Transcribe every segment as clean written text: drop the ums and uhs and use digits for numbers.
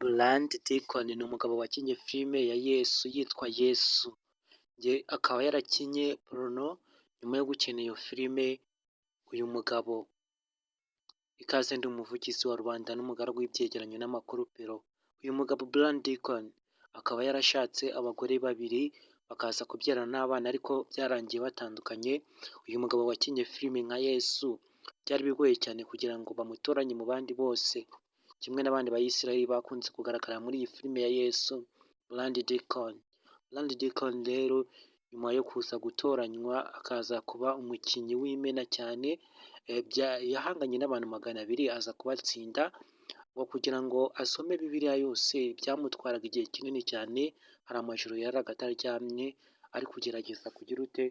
Brad Deacon ni umugabo wakinnye filime ya Yesu yitwa Yesu, akaba yarakinye porno nyuma yo gukina iyo filime. Uyu mugabo, ikaze, ndi umuvugizi wa rubanda n'umugaragu w'ibyegeranyo n'amakuru pero. Uyu mugabo Brad Deacon akaba yarashatse abagore babiri, bakaza kubyarana n'abana, ariko byarangiye batandukanye. Uyu mugabo wakinnye filime nka Yesu, byari bigoye cyane kugira ngo bamutoranye mu bandi bose, kimwe n'abandi Bayisiraheli bakunze kugaragara muri iyi filime ya Yesu. Brad Deacon, Brad Deacon rero nyuma yo kuza gutoranywa akaza kuba umukinnyi w'imena cyane, yahanganye n'abantu 200 aza kubatsinda. Ngo kugira ngo asome Bibiliya yose byamutwaraga igihe kinini cyane. Hari amajoro yaraga ataryamye ari kugerageza kugira ute,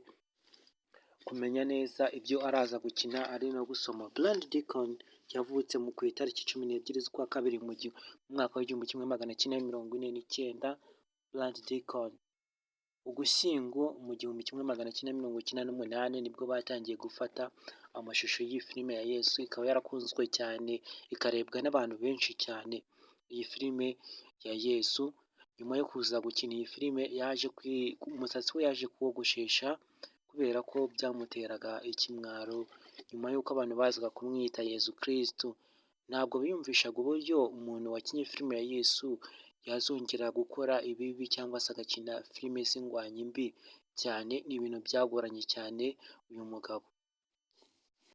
kumenya neza ibyo araza gukina ari no gusoma. Brad Deacon yavutse mu ku itariki 12 z'ukwa kabiri mu mwaka w'1949. Brad Deacon, Ugushyingo mu 1998 nibwo batangiye gufata amashusho y'iyi filime ya Yesu, ikaba yarakunzwe cyane, ikarebwa n'abantu benshi cyane. Iyi filime ya Yesu, nyuma yo kuza gukina iyi filime, yaje umusatsi we yaje kuwogoshesha kubera ko byamuteraga ikimwaro nyuma y'uko abantu bazaga kumwita Yezu Kirisitu. Ntabwo biyumvishaga uburyo umuntu wakinnye filime ya Yesu yazongera gukora ibibi cyangwa se agakina filime z'indwanyi mbi cyane. Ni ibintu byagoranye cyane uyu mugabo.